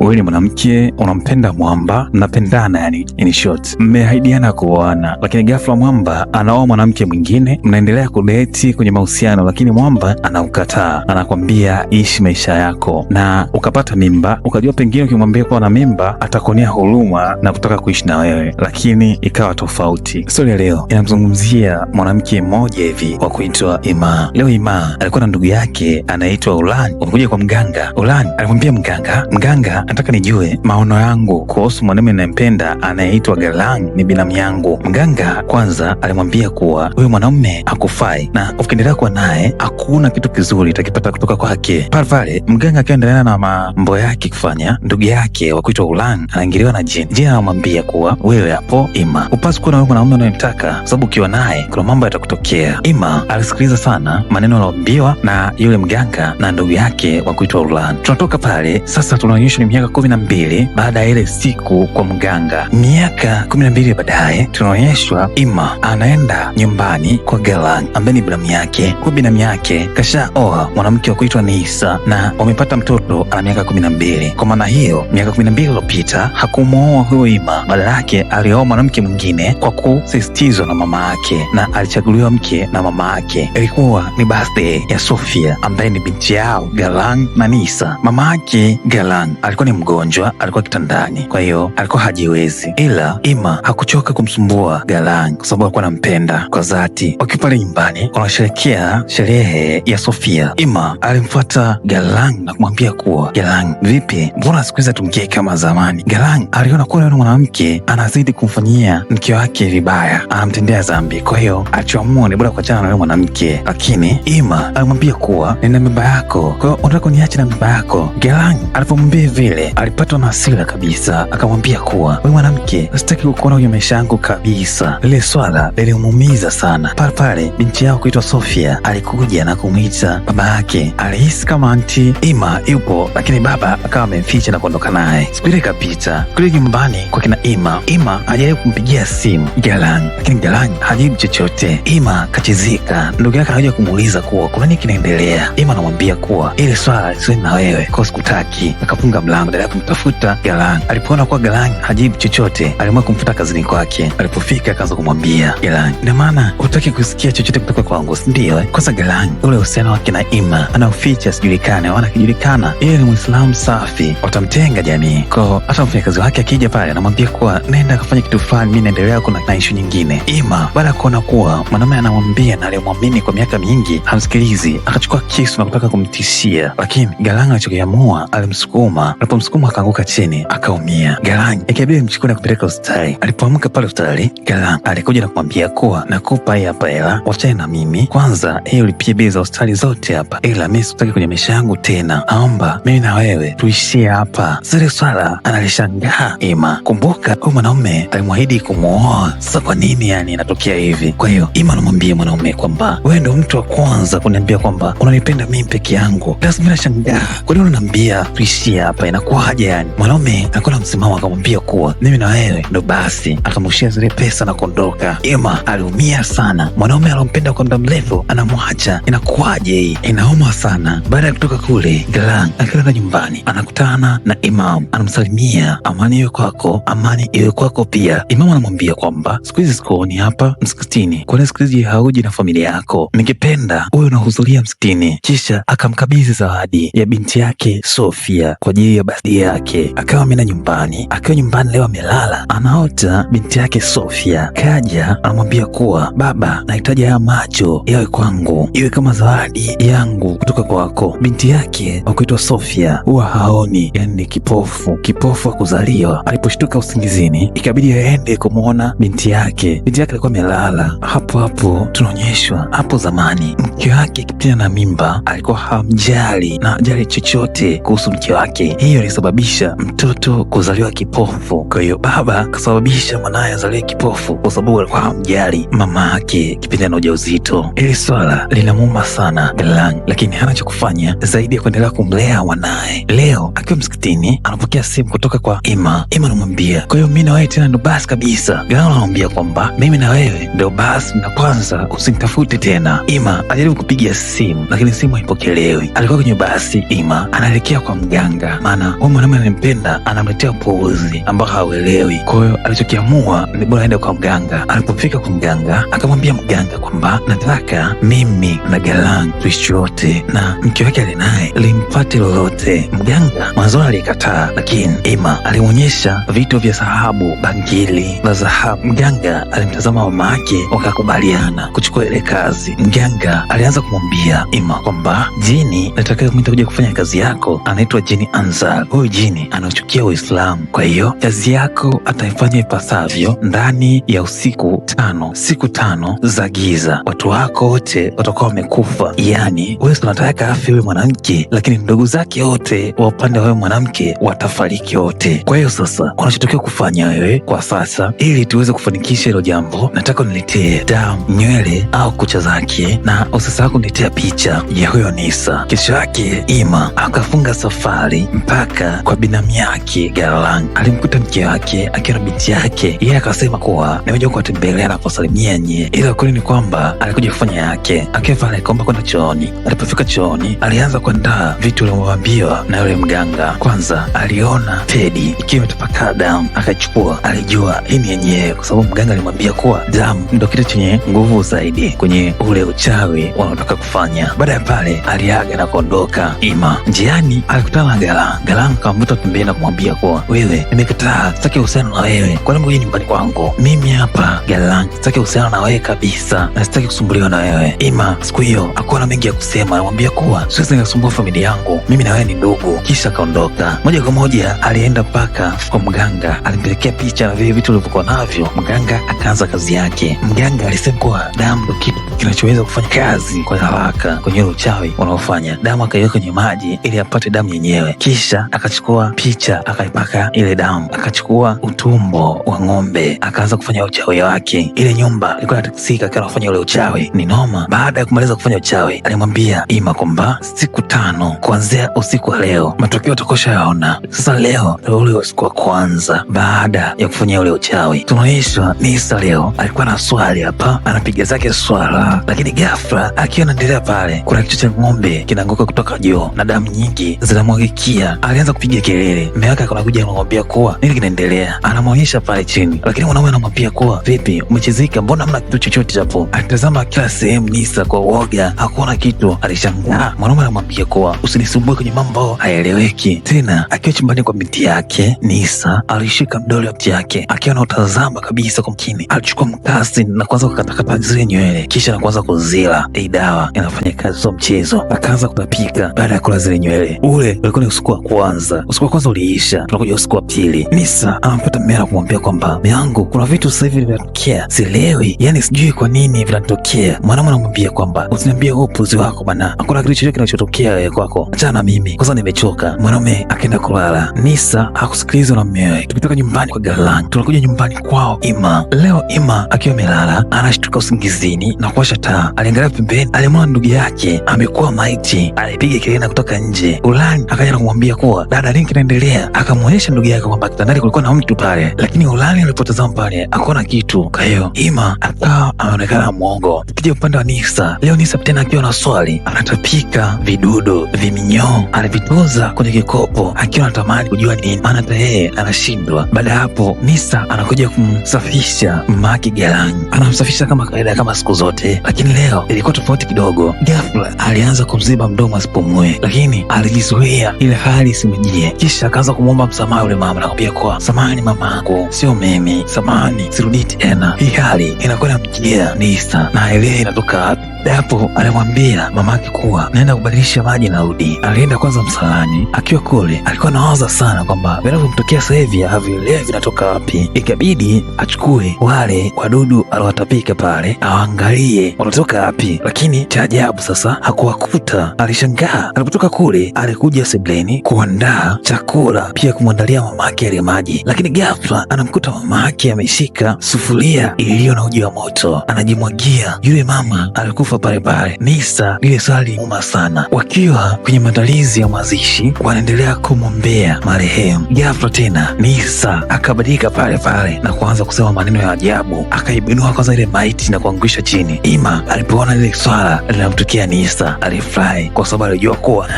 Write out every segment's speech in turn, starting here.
Wewe ni mwanamke unampenda Mwamba, mnapendana yani, in short mmeahidiana kuoana, lakini ghafla Mwamba anaoa mwanamke mwingine, mnaendelea kudeti kwenye mahusiano, lakini Mwamba anaukataa, anakwambia ishi maisha yako, na ukapata mimba, ukajua pengine ukimwambia kuwa na mimba atakuonea huruma na kutaka kuishi na wewe, lakini ikawa tofauti. Stori ya leo inamzungumzia mwanamke mmoja hivi wa kuitwa Ima. Leo Ima alikuwa na ndugu yake anaitwa Ulan, wamekuja kwa mganga. Ulan alimwambia mganga, mganga, nataka nijue maono yangu kuhusu mwanamume ninayempenda anayeitwa Galang, ni binamu yangu. Mganga kwanza alimwambia kuwa huyo mwanamume hakufai na ukiendelea kuwa naye hakuna kitu kizuri utakipata kutoka kwake. Pale pale mganga akiwa na mambo yake kufanya, ndugu yake wa kuitwa Ulan anaingiliwa na jini. Jini anamwambia kuwa wewe hapo Ima hupaswi kuwa na huyo mwanamume unayemtaka, sababu ukiwa naye kuna mambo yatakutokea. Ima alisikiliza sana maneno aliyoambiwa na yule mganga na ndugu yake wa kuitwa Ulan. Tunatoka pale sasa, tunaonyeshwa ni miaka 12 baada ya ile siku kwa mganga. Miaka 12 baadaye tunaonyeshwa Ima anaenda nyumbani kwa Galang ambaye ni binamu yake. Huyu binamu yake kashaoa mwanamke wa kuitwa Nisa na wamepata mtoto ana miaka 12. Kwa maana hiyo miaka 12 iliyopita hakumwoa huyo Ima, badala yake alioa mwanamke mwingine kwa kusisitizwa na mama yake, na alichaguliwa mke na mama yake. Ilikuwa ni birthday ya Sofia ambaye ni binti yao Galang na Nisa. Mama yake Galang alikuwa ni mgonjwa, alikuwa kitandani, kwa hiyo alikuwa hajiwezi, ila Ima hakuchoka kumsumbua Galang kwa sababu alikuwa anampenda kwa dhati. Wakiwa pale nyumbani wanasherehekea sherehe ya Sofia, Ima alimfuata Galang na kumwambia kuwa Galang, vipi, mbona siku hizi hatumkei kama zamani? Galang aliona kuwa yule mwanamke anazidi kumfanyia mke wake vibaya, anamtendea dhambi, kwa hiyo alichoamua ni bora kuachana na yule mwanamke. Lakini Ima alimwambia kuwa nina mimba yako, kwa hiyo unataka kuniacha na mimba yako? Galang alipomwambia vile alipatwa na hasira kabisa, akamwambia kuwa wewe mwanamke, sitaki kukuona kwenye maisha yangu kabisa. Lile swala lilimuumiza sana. Pale pale binti yao kuitwa Sofia alikuja na kumwita baba yake. Alihisi kama anti Ima yupo, lakini baba akawa amemficha na kuondoka naye. Siku ile ikapita. Kule nyumbani kwa kina Ima, Ima ajaribu kumpigia simu Galang, lakini Galang hajibu chochote. Ima kachizika. Ndugu yake anakuja kumuuliza kuwa kuna nini kinaendelea. Ima anamwambia kuwa ili swala siwe na wewe kwa sikutaki. Akafunga mlango baada ya kumtafuta Galang. Alipoona kuwa Galang hajibu chochote, aliamua kumfuta kazini kwake. Alipofika akaanza kumwambia Galang, ina maana hutaki kusikia chochote kutoka kwangu, si ndio? Kwanza Galang ule uhusiano wake na Ima anauficha asijulikane, wana akijulikana yeye ni Muislamu safi, watamtenga jamii. Kwa hata mfanyakazi wake akija pale anamwambia kuwa nenda akafanya kitu fulani, mimi naendelea kuna na ishu nyingine. Ima baada ya kuona kuwa mwanamume anamwambia na aliyemwamini kwa miaka mingi hamsikilizi, akachukua kisu na kutaka kumtishia, lakini Galang alichokiamua alimsukuma. Alipomsukuma akaanguka chini akaumia. Galang ikabidi mchukue na kupeleka hospitali. Alipoamka pale hospitali, Galang alikuja na kumwambia kuwa nakupa hii hapa hela, wachane na mimi kwanza, hii ulipie bili za hospitali zote hapa, ila mimi sikutaki kwenye maisha yangu tena, naomba mimi na wewe tuishie hapa. Zile swala analishangaa Ima. Kumbuka huyu mwanaume alimwahidi kumwoa, sasa kwa nini yani inatokea hivi? Kwa hiyo Ima anamwambia mwanaume kwamba wewe ndo mtu wa kwanza kuniambia kwamba unanipenda mimi peke yangu. Sasa mimi nashangaa kwa nini unaniambia tuishie hapa, inakuwaje yani? Mwanaume alikuwa na msimamo, akamwambia kuwa mimi na wewe ndo basi, akamrushia zile pesa na kuondoka. Ima aliumia sana, mwanaume alompenda kwa muda mrefu anamwacha, inakuwaje hii? Inauma sana. Baada ya kutoka kule, Galang akienda nyumbani anakutana na Imam, anamsalimia, amani iwe kwako, amani iwe kwako pia. Imam anamwambia kwamba siku hizi sikuoni hapa msikitini, kwani siku hizi hauji na familia yako, ningependa uwe unahudhuria msikitini. Kisha akamkabidhi zawadi ya binti yake Sofia kwa ajili ya birthday yake. Akawa ameenda nyumbani, akiwa nyumbani leo amelala, anaota binti yake Sofia kaja, anamwambia kuwa baba, nahitaji haya macho yawe kwangu, iwe kama zawadi yangu kutoka kwako. Binti yake wa kuitwa Sofia huwa haoni, yani ni kipofu, kipofu wa kuzaliwa. Aliposhtuka usingizini, ikabidi aende kumwona binti yake. Binti yake alikuwa amelala hapo hapo. Tunaonyeshwa hapo zamani mke wake kipindi na mimba alikuwa hamjali na hajali chochote kuhusu mke wake, hiyo ilisababisha mtoto kuzaliwa kipofu. Kwa hiyo baba kasababisha mwanaye azaliwe kipofu kwa sababu alikuwa hamjali mama yake kipindi ana ujauzito. Ili swala linamuuma sana Galang, lakini hana cha kufanya zaidi ya kuendelea kumlea mwanaye. Leo akiwa msikitini anapokea simu kutoka kwa Ima. Ima anamwambia kwa hiyo mimi na wewe tena ndo basi kabisa. Galang anamwambia kwamba mimi na wewe ndo basi, na kwanza usinitafute tena. Ima ajaribu kupiga simu lakini simu haipokelewi. Alikuwa kwenye basi, Ima anaelekea kwa mganga, maana Hapana, huyu mwanaume ananimpenda, anamletea upuuzi ambao hauelewi. Kwa hiyo alichokiamua ni bora aende kwa mganga. Alipofika kwa mganga, akamwambia mganga kwamba nataka mimi na Galang tuishi wote na mke wake alinaye limpate lolote. Mganga mwanzoni alikataa, lakini Ima alimwonyesha vitu vya dhahabu, bangili la dhahabu. Mganga alimtazama mama yake, wakakubaliana kuchukua ile kazi. Mganga alianza kumwambia Ima kwamba jini nataka kuja kufanya kazi yako anaitwa jini Anzal. Huyu jini anachukia Uislamu, kwa hiyo kazi yako ataifanya ipasavyo ndani ya usiku 5, siku 5 za giza, watu wako wote watakuwa wamekufa. Yani wewe unataka afe huyu mwanamke, lakini ndugu zake wote wa upande wa huyo mwanamke watafariki wote. Kwa hiyo sasa unachotakiwa kufanya wewe kwa sasa, ili tuweze kufanikisha hilo jambo, nataka uniletee damu, nywele au kucha zake, na usisahau kuniletea picha ya huyo Nisa. Kesho yake Ima akafunga safari mpaka kwa binamu yake Galang. Alimkuta mke wake akiwa na binti yake, yeye akasema kuwa nimekuja kuwatembelea na kuwasalimia nyie, ila kweli ni kwamba alikuja kufanya yake. Akiwa pale akaomba kwenda chooni. Alipofika chooni, alianza kuandaa vitu alivyoambiwa na yule mganga. Kwanza aliona pedi ikiwa imetapakaa damu, akachukua. Alijua hii ni yenyewe, kwa sababu mganga alimwambia kuwa damu ndo kitu chenye nguvu zaidi kwenye ule uchawi wanaotaka kufanya. Baada ya pale aliaga na kuondoka. Ima njiani alikutana na Galang. Galang akamvuta pembeni na kumwambia kuwa wewe, nimekataa, sitaki uhusiano na wewe, kwa nini uje nyumbani kwangu? Mimi hapa Galang sitaki uhusiano na wewe kabisa, na sitaki kusumbuliwa na wewe. Ima siku hiyo hakuwa na mengi ya kusema, alimwambia kuwa siwezi nikasumbua familia yangu, mimi na wewe ni ndugu. Kisha akaondoka moja kwa moja, alienda mpaka kwa mganga, alimpelekea picha na vile vitu vilivyokuwa navyo. Mganga akaanza kazi yake. Mganga alisema kuwa damu ndo kitu kinachoweza kufanya kazi kwa haraka kwenye ule uchawi wanaofanya. Damu akaiweka kwenye maji ili apate damu yenyewe, kisha akachukua picha akaipaka ile damu, akachukua utumbo wa ng'ombe akaanza kufanya uchawi wake. Ile nyumba ilikuwa inatikisika akiwa anafanya ule uchawi, ni noma. Baada ya kumaliza kufanya uchawi, alimwambia Ima kwamba siku 5 kuanzia usiku wa leo matokeo utakoshayaona. Sasa leo ndio ule usiku wa kwanza baada ya kufanya ule uchawi. Tunaonyeshwa Nisa leo alikuwa na swali hapa, anapiga zake swala, lakini ghafla akiwa anaendelea pale, kuna kichwa cha ng'ombe kinaanguka kutoka juu na damu nyingi zinamwagikia. Alianza kupiga kelele, mume wake anakuja anamwambia kuwa nini kinaendelea, anamwonyesha pale chini, lakini mwanaume anamwambia kuwa vipi, umechezika, mbona hamna kitu chochote hapo? Alitazama kila sehemu Nisa kwa uoga, hakuona kitu, alishangaa. Mwanaume anamwambia kuwa usinisumbue kwenye mambo hayaeleweki tena. Akiwa chumbani kwa binti yake, Nisa alishika mdoli wa binti yake akiwa anautazama kabisa kwa makini. Alichukua mkasi na kuanza kukatakata zile nywele, kisha na kuanza kuzila. Hii dawa inafanya kazi, sio mchezo. Akaanza kutapika baada ya kula zile nywele. Ule ulikuwa ni usiku wa kwanza. Usiku wa kwanza uliisha, tunakuja usiku wa pili. Nisa anampata mume na kumwambia kwamba mume wangu, kuna vitu sasa hivi vinatokea, sielewi, yani sijui kwa nini vinatokea. Mwanaume anamwambia kwamba usiniambie huo upuzi wako bana, hakuna kitu chochote kinachotokea wewe kwako, achana na mimi kwanza, nimechoka. Mwanaume akaenda kulala. Nisa hakusikilizwa na mumewe. Tukitoka nyumbani kwa Galang tunakuja nyumbani kwao Ima. Leo Ima akiwa amelala anashtuka usingizini na kuwasha taa. Aliangalia pembeni, alimwona ndugu yake amekuwa maiti. Alipiga kelele na kutoka nje. Ulani akaja na kumwambia kuwa dada, nini kinaendelea? Akamwonyesha ndugu yake kwamba kitandani kulikuwa na mtu pale, lakini Ulani alipotazama pale akaona kitu. Kwa hiyo Ima akawa ameonekana mwongo. Tukija upande wa Nisa, leo Nisa tena akiwa na swali, anatapika vidudu viminyoo, alivitunza kwenye kikopo akiwa anatamani kujua nini, maana hata yeye anashindwa. Baada ya hapo, Nisa anakuja kumsafisha mamake Galang, anamsafisha kama kawaida, kama siku zote, lakini leo ilikuwa tofauti kidogo. Ghafla alianza kumziba mdomo asipumue, lakini alijizuia ile hali isimjie. Kisha akaanza kumwomba msamaha yule mama na kumwambia kuwa samahani mama yangu, sio mimi, samahani, sirudii tena. Hii hali inakuwa inamjia Nisa na haelewi inatoka wapi. Hapo alimwambia mamake kuwa naenda kubadilisha maji narudi. Alienda kwanza msalani. Akiwa kule alikuwa anawaza sana kwamba vinavyomtokea sasa hivi havielewi vinatoka wapi. Ikabidi achukue wale wadudu aliowatapika pale awaangalie wanatoka wapi, lakini cha ajabu sasa hakuwakuta. Alishangaa. Alipotoka kule alikuja sebleni kuandaa chakula, pia kumwandalia mamake ile maji, lakini ghafla anamkuta mamake ameshika sufuria iliyo na uji wa moto anajimwagia. Yule mama alikufa Alikufa pale pale. Nisa lile swali uma sana. Wakiwa kwenye maandalizi ya mazishi, wanaendelea kumwombea marehemu. Ghafla tena Nisa akabadilika pale pale na kuanza kusema maneno ya ajabu. Akaibinua kwanza ile maiti na kuangusha chini. Ima alipoona lile swala linamtukia Nisa alifurahi kwa sababu alijua kuwa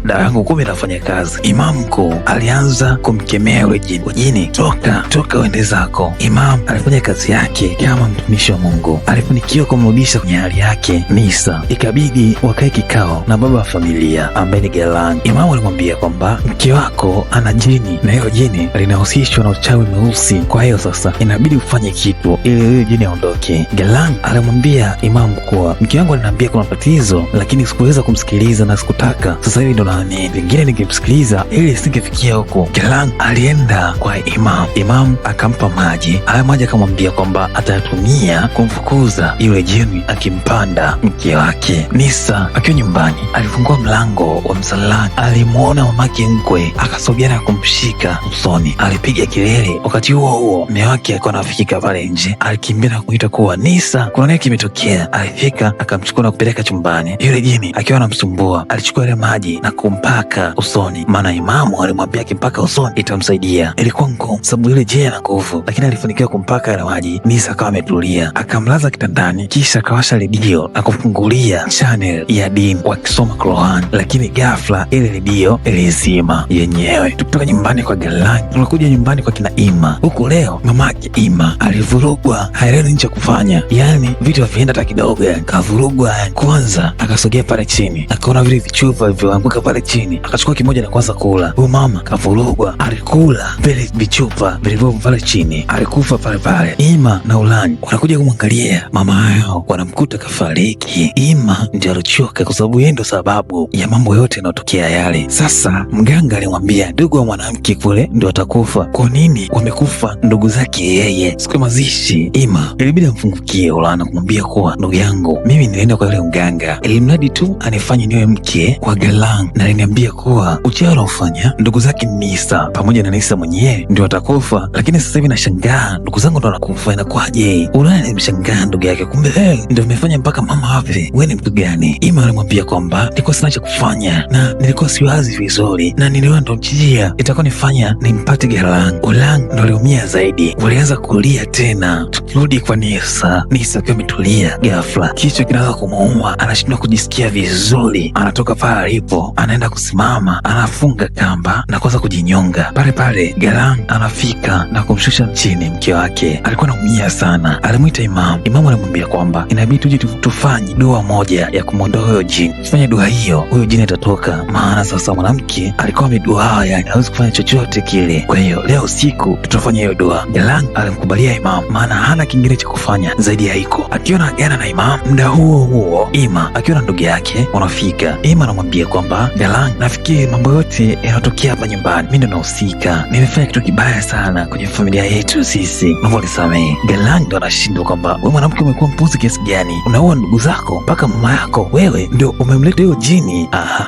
dawa yangu kumbe inafanya kazi. Imamu mkuu alianza kumkemea yule jini, jini toka toka, uende zako. Imam alifanya kazi yake kama mtumishi wa Mungu, alifanikiwa kumrudisha kwenye hali yake Nisa. Ikabidi wakae kikao na baba wa familia ambaye ni Galang. Imamu alimwambia kwamba mke wako ana jini na hilo jini linahusishwa na uchawi mweusi, kwa hiyo sasa inabidi ufanye kitu ili huyo jini aondoke. Galang alimwambia imamu kuwa mke wangu aliniambia kuna tatizo, lakini sikuweza kumsikiliza na sikutaka. Sasa hivi ndo naamini pengine ningemsikiliza ili isingefikia huko. Galang alienda kwa imam, imam akampa maji. Haya maji akamwambia kwamba atayatumia kumfukuza yule jini akimpanda mke wake. Nisa akiwa nyumbani alifungua mlango wa msalani, alimwona mamake mkwe, akasogea na kumshika usoni, alipiga kelele. Wakati huo huo mume wake alikuwa anafika pale nje, alikimbia na kuita kuwa Nisa, kuna nini kimetokea? Alifika akamchukua na kupeleka chumbani. Yule jini akiwa anamsumbua alichukua yale maji na kumpaka usoni, maana imamu alimwambia akimpaka usoni itamsaidia. Ilikuwa ngumu sababu yule jini ana nguvu, lakini alifanikiwa kumpaka yale maji. Nisa akawa ametulia, akamlaza kitandani, kisha akawasha redio na kufungulia channel ya dini wakisoma Qur'an, lakini ghafla ile redio ilizima yenyewe. Tukitoka nyumbani kwa Galang tunakuja nyumbani kwa kina Ima. Huku leo mamake Ima alivurugwa, haelewi nini cha kufanya, yaani vitu havienda hata kidogo, yani kavurugwa. Kwanza akasogea pale chini, akaona vile vichupa vilivyoanguka pale chini, akachukua kimoja na kuanza kula. Huyu mama kavurugwa, alikula vile vichupa vilivyopo pale chini, alikufa pale pale. Ima na Ulani wanakuja kumwangalia mama yao, wanamkuta kafariki. Ima ndio alichoka kwa sababu yeye ndo sababu ya mambo yote yanayotokea yale. Sasa mganga alimwambia ndugu wa mwanamke kule ndo atakufa. Kwa nini wamekufa ndugu zake yeye? Siku ya mazishi Ima ilibidi amfungukie Ulana kumwambia kuwa ndugu yangu, mimi nilienda kwa yule mganga ili mradi tu anifanye niwe mke kwa Galang, na aliniambia kuwa uchawi anaofanya ndugu zake Nisa pamoja na Nisa mwenyewe ndio atakufa. Lakini sasa hivi nashangaa ndugu zangu ndo wanakufa, inakuwaje? Ulana alimshangaa ndugu yake, kumbe ndio umefanya mpaka mama afe, wewe ni mtu gani? Ima alimwambia kwamba nilikuwa sina cha kufanya na nilikuwa siwazi vizuri na niliona ndo njia itakuwa nifanya nimpate Galang. Ulang ndo aliumia zaidi, walianza kulia tena. Tukirudi kwa Nisa, Nisa akiwa ametulia, ghafla kichwa kinaanza kumuuma, anashindwa kujisikia vizuri, anatoka pale alipo, anaenda kusimama, anafunga kamba na kuanza kujinyonga pale pale. Galang anafika na kumshusha chini mke wake, alikuwa anaumia sana. Alimwita imamu. Imamu alimwambia kwamba inabidi tuje tufanye dua moja ya kumwondoa huyo jini. Tufanye dua hiyo, huyo jini atatoka, maana sasa mwanamke alikuwa ameduaa, yani hawezi kufanya chochote kile. Kwa hiyo leo usiku tutafanya hiyo dua. Galang alimkubalia imamu, maana hana kingine cha kufanya zaidi ya hiko. Akiwa anaagana na imamu, muda huo huo Ima akiwa na ndugu yake wanafika. Ima anamwambia kwamba Galang, nafikiri mambo yote yanatokea hapa nyumbani, mimi ndo nahusika, nimefanya kitu kibaya sana kwenye familia yetu sisi, naomba unisamehe. Galang ndo anashindwa kwamba wewe mwanamke umekuwa mpuzi kiasi gani, unaua ndugu zako mpaka mama yako, wewe ndio umemleta hiyo jini. Aha,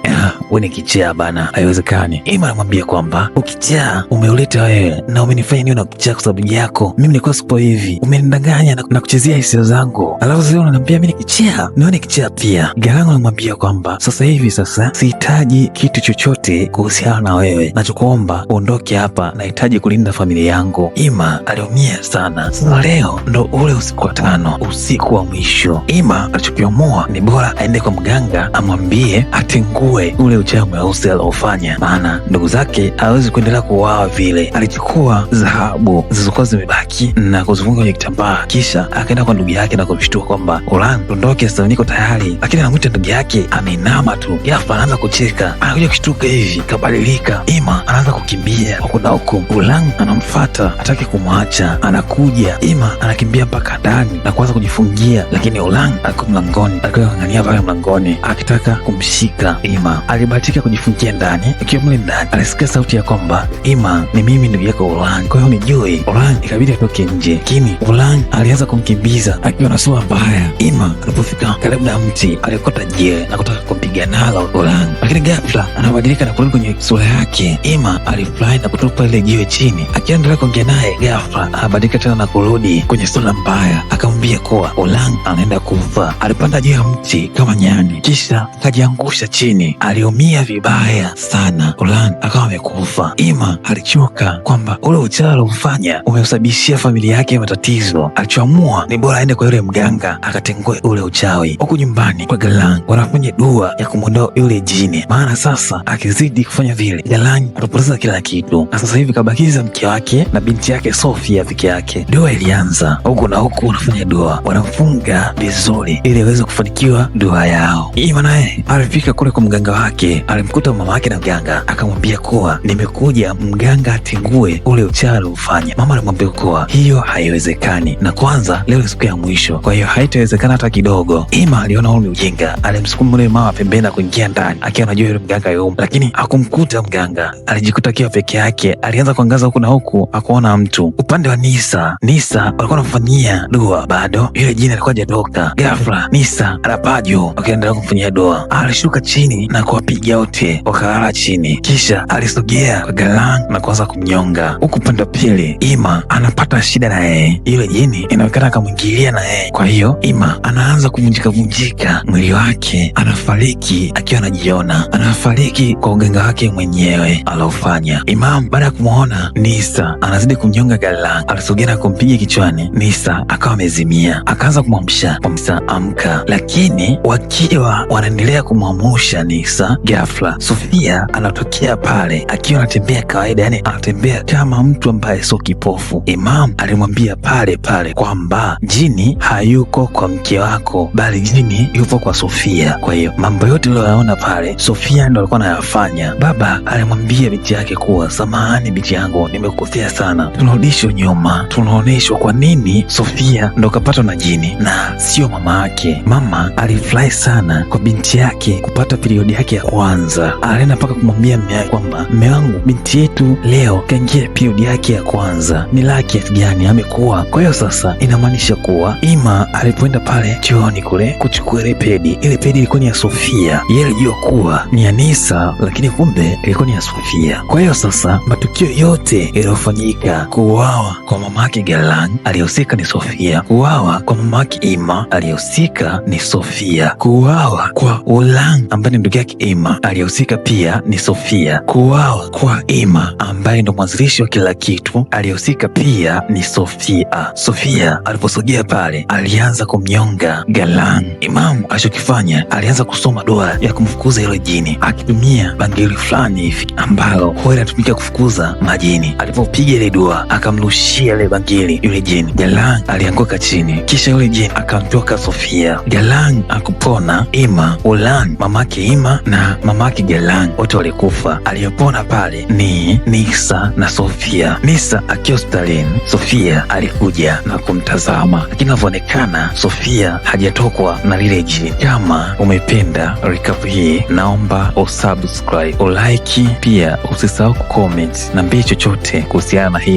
wewe ni kichaa bana, haiwezekani. Ima anamwambia kwamba ukichaa umeuleta wewe na umenifanya niwe na kichaa kwa sababu yako. Mimi nilikuwa sipo hivi, umenidanganya na kuchezea hisia zangu, alafu sasa unaniambia mimi ni kichaa, niwe ni kichaa pia. Galang anamwambia kwamba sasa hivi sasa sihitaji kitu chochote kuhusiana na wewe, nachokuomba uondoke hapa, nahitaji kulinda familia yangu. Ima aliumia sana. Sasa leo ndo ule usiku wa tano, usiku wa mwisho. Ima alichokiamua ni bora aende kwa mganga amwambie atengue ule uchawi mweusi aliofanya, maana ndugu zake hawezi kuendelea kuuawa vile. Alichukua dhahabu zilizokuwa zimebaki na kuzifunga kwenye kitambaa, kisha akaenda kwa ndugu yake na kumshtua kwamba Ulan, tuondoke sasa, niko tayari. Lakini anamwita ndugu yake, ameinama tu, ghafla anaanza kucheka, anakuja kushtuka hivi, kabadilika. Ima anaanza kukimbia huku na huku, Ulan anamfata, hataki kumwacha, anakuja. Ima anakimbia mpaka ndani na kuanza kujifungia, lakini Ulan alikuwa mlangoni, alikuwa anang'ania pale mlangoni akitaka kumshika Ima. Alibahatika kujifungia ndani. Akiwa mle ndani alisikia sauti ya kwamba Ima, ni mimi ndugu yako Ulan, kwa hiyo nijui. Ulan ikabidi atoke nje, lakini Ulan alianza kumkimbiza akiwa na sura mbaya. Ima alipofika karibu na mti alikota jiwe na kutaka kumpiga nalo Ulan, lakini ghafla anabadilika na kurudi kwenye sura yake. Ima alifurahi na kutupa ile jiwe chini. Akiendelea kuongea naye, ghafla anabadilika tena na kurudi kwenye sura mbaya, akamwambia kuwa Ulan anaenda kufa. Alipanda juu ya mti kama nyani, kisha akajiangusha chini. Aliumia vibaya sana. Ulan akawa amekufa. Ima alichoka kwamba ule uchawi aliofanya umesababishia familia yake matatizo. Alichoamua ni bora aende kwa yule mganga akatengue ule uchawi. Huku nyumbani kwa Galang wanafanya dua ya kumwondoa yule jini, maana sasa akizidi kufanya vile Galang atapoteza kila kitu, na sasa hivi kabakiza mke wake na binti yake Sofia peke yake. Dua ilianza huku na huku, wanafanya dua, wanamfunga vizuri ili aweze kufanikiwa dua yao. Ima naye alifika kule kwa mganga wake, alimkuta mama wake na mganga, akamwambia kuwa nimekuja mganga atengue ule uchawi aliofanya. Mama alimwambia kuwa hiyo haiwezekani, na kwanza leo ni siku ya mwisho, kwa hiyo haitawezekana hata kidogo. Ima aliona huu ni ujinga, alimsukuma yule mama pembeni na kuingia ndani akiwa anajua yule mganga yumo, lakini hakumkuta mganga. Alijikuta akiwa peke yake, alianza kuangaza huku na huku, hakuona mtu. Upande wa Nisa, Nisa walikuwa wanamfanyia dua, bado yule jini alikuwa hajatoka. Ghafla Nisa anapaa juu, wakiendelea kumfanyia dua, alishuka chini na kuwapiga wote, wakalala chini. Kisha alisogea kwa Galang na kuanza kumnyonga. Huku upande wa pili Ima anapata shida na yeye, yule jini inaonekana akamwingilia na yeye. Kwa hiyo Ima anaanza kuvunjika vunjika mwili wake, anafariki akiwa anajiona, anafariki kwa uganga wake mwenyewe aliofanya. Imam baada ya kumwona Nisa anazidi kumnyonga Galang, alisogea na kumpiga kichwani. Nisa akawa amezimia, akaanza kumwamsha, Nisa amka, lakini wakiwa wanaendelea kumwamusha Nisa, ghafla Sofia anatokea pale akiwa anatembea kawaida, yani anatembea kama mtu ambaye sio kipofu. Imam alimwambia pale pale kwamba jini hayuko kwa mke wako, bali jini yupo kwa Sofia. Kwa hiyo mambo yote uliyoyaona pale, Sofia ndo alikuwa anayafanya. Baba alimwambia binti yake kuwa samahani binti yangu, nimekukosea sana. Tunarudishwa nyuma, tunaonyeshwa kwa nini Sofia ndo kapatwa na jini na sio mama yake. Mama alifurahi sana kwa binti yake kupata period yake ya kwanza. Alienda mpaka kumwambia mume wake kwamba mume wangu, binti yetu leo kaingia period yake ya kwanza, ni la kiasi gani amekuwa. Kwa hiyo sasa inamaanisha kuwa Ima alipoenda pale chooni kule kuchukua ile pedi, ile pedi ilikuwa ni ya Sofia. Yeye alijua kuwa ni ya Nisa, lakini kumbe ilikuwa ni ya Sofia. Kwa hiyo sasa matukio yote yaliyofanyika, kuuawa kwa mamake Galang aliyehusika ni Sofia, kuuawa kwa mamake Ima aliyehusika ni Sofia, kuuawa kwa Ulang ambaye ni ndugu yake Ima aliyehusika pia ni Sofia, kuuawa kwa Ima ambaye ndo mwanzilishi wa kila kitu aliyehusika pia ni Sofia. Sofia aliposogea pale alianza kumnyonga Galang. Imamu alichokifanya alianza kusoma dua ya kumfukuza yule jini akitumia bangili fulani hivi ambalo huwa inatumika kufukuza majini. Alipopiga ile dua akamrushia ile bangili yule jini, Galang alianguka chini, kisha yule jini akamtoka Sofia. Galang akupona. Ima, Ulan, mamake Ima na mamake Galang wote walikufa. Aliyopona pale ni Nisa na Sofia. Nisa akiwa hospitalini, Sofia alikuja na kumtazama, lakini inavyoonekana Sofia hajatokwa na lile jini. Kama umependa recap hii, naomba usubscribe, ulike, pia usisahau kucomment, niambie chochote kuhusiana na hii.